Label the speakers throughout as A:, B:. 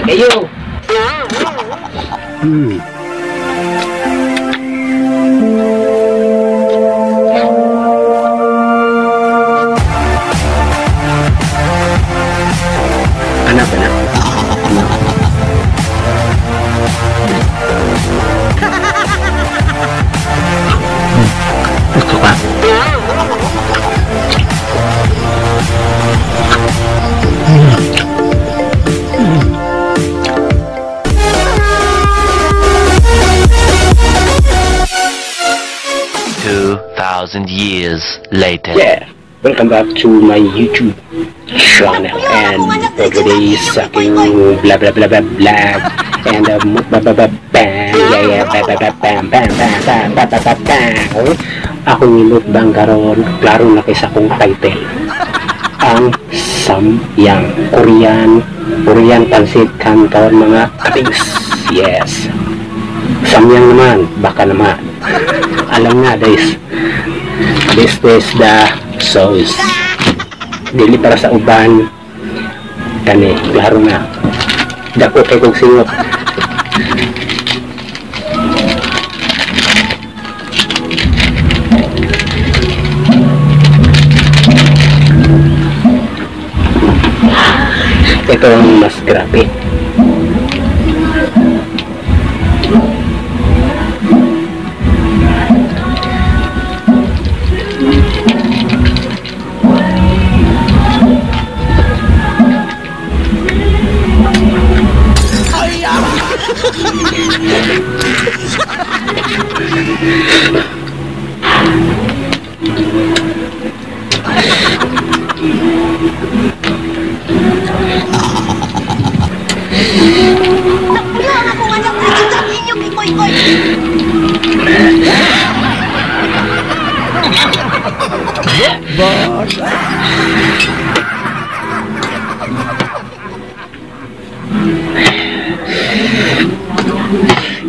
A: Kayo. Anak na. Gusto ka?
B: 2,000 years later.
A: Yeah, welcome back to my YouTube channel, and for today's aking blah blah blah blah blah and blah blah blah bang, yeah yeah blah blah blah bang bang bang bang bang bang bang. Akong minukbang karon, klaro na kay sa akong title, ang Samyang Korean Pancit Canton, mga kapings. Yes, Samyang naman, baka naman. Alam nga guys, this is the sauce. Dili para sa uban kani, klaro na. Dako kay kog singot. Ito ang mas grabe.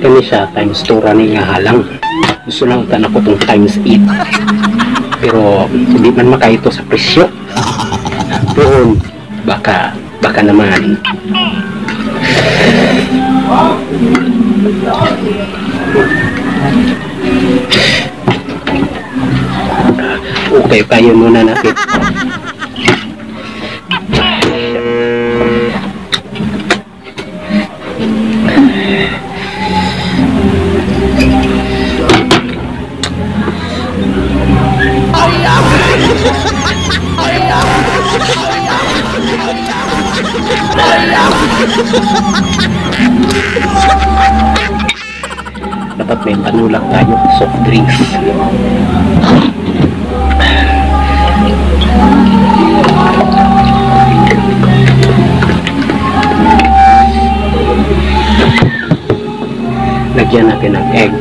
A: Kani siya times 2 ra ni nga halang. Gusto lang tan ako tong times 8. Pero hindi man makaito sa presyo. Doon baka naman. Okay, kayo muna natin. Dapat may panulak tayo, soft drinks. Lagyan natin ng egg.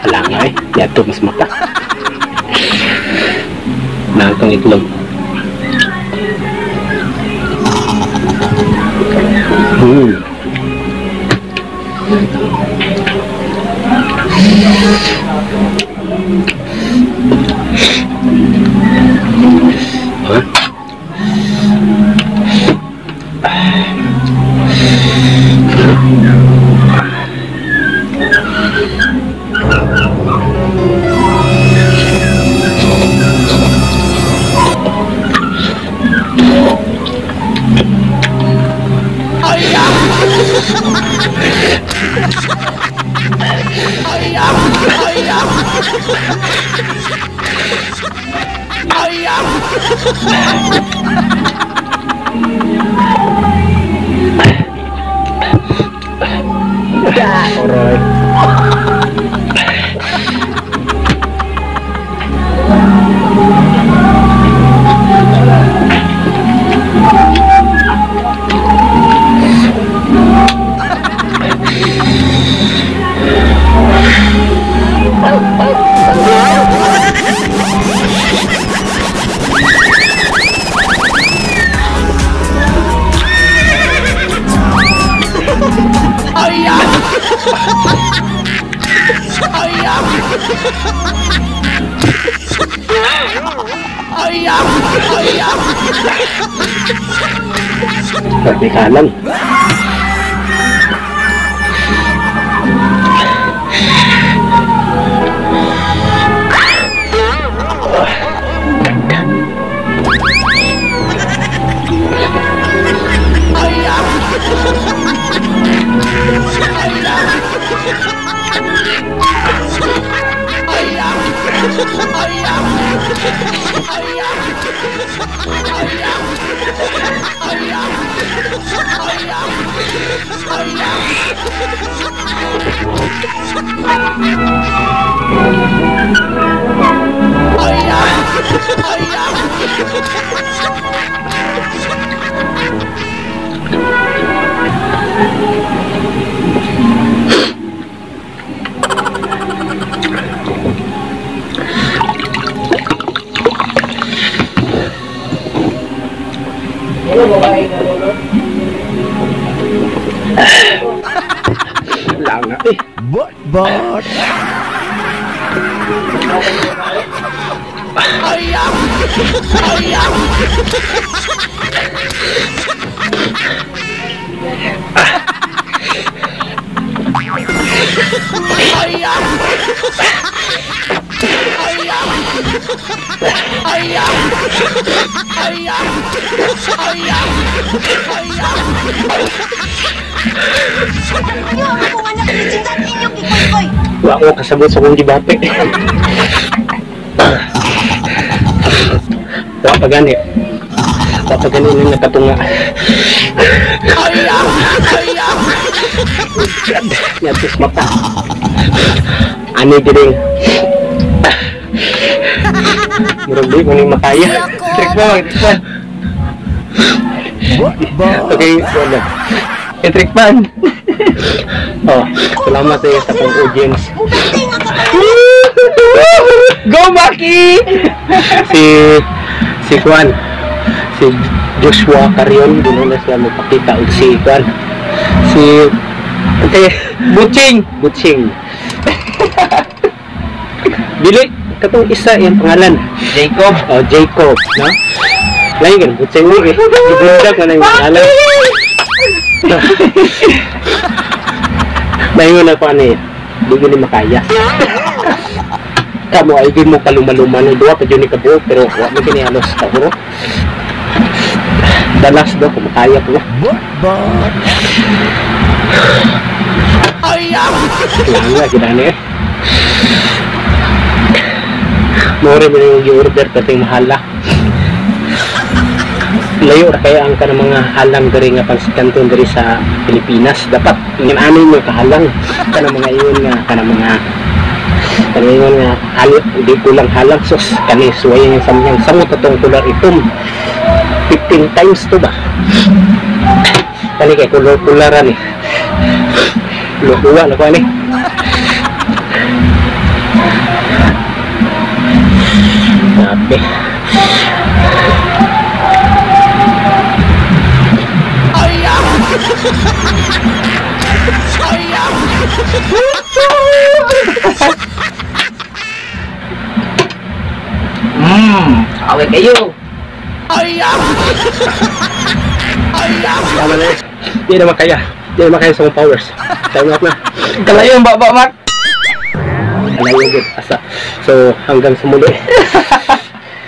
A: Wala nga eh, yato mas mata. Nangkang itlog. Huh? Alright. Grabe kalan. Lang na eh.
C: But
D: Yo, ang akong anak ni Jindan inyong gikoy-koy.
A: Wa ko kasabot sa kong gibate. Wa pa gani. Wa pa gani nang nakatunga. Nyatos mata. Ani giring. Murag di ko ni makaya.
E: Trick mo, trick man.
A: Okay, wala.
E: Eh, trick man.
A: Oh, salamat sa sa akong audience.
D: Bubente nga ka.
E: Go, Maki!
A: Si Juan, si Joshua Carion, di na sila magpakita og si Juan. Si okay,
E: Butching!
A: Butching. Dili katong isa iyang pangalan.
E: Jacob.
A: Oh, Jacob, no? Lain kan Butching ni eh. Gibundag na yung pangalan. Lain na ko ano eh. Di ko ni makaya. Kamo ay di mo kalumaluman ni duha pa jud ni kabuok pero wa mi kini halos kaburo. Dalas do kung makaya ko.
C: But
A: Lang gid ani eh. More mo yung gi-order kating mahala. Layo ra kaya ang kanang mga halang diri nga pansit canton diri sa Pilipinas. Dapat ingon ani mo kahalang kanang mga ingon nga kanang mga kanang ingon nga halit di kulang halang sus kani suway nga samyang samot atong kulor itom 15 times to ba kani kay kulor kularan ni luwa na ko ani. Grabe.
E: Away kayo.
A: Tama na. Di na makaya. Di na makaya sa akong powers. Time out na.
E: Kalayo ang baba, Mark.
A: Kalayo gud asa. So hanggang sa muli.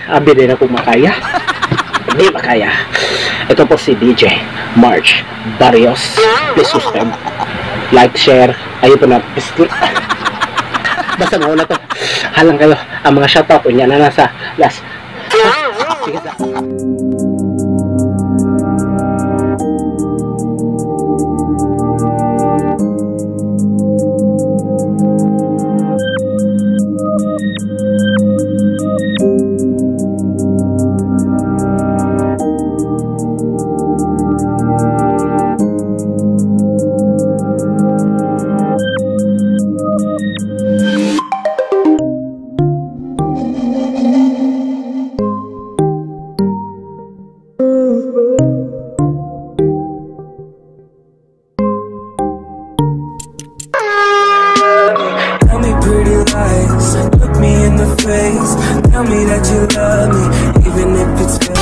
A: Abi din ako makaya. Hindi makaya. Ito po si DJ March Barrios. Please subscribe, like, share. Ayun po na. Basta mauna to. Halang kayo. Ang mga shoutout ko niya na nasa last. Sige sa.
F: Tell me pretty lies, look me in the face. Tell me that you love me, even if
C: It's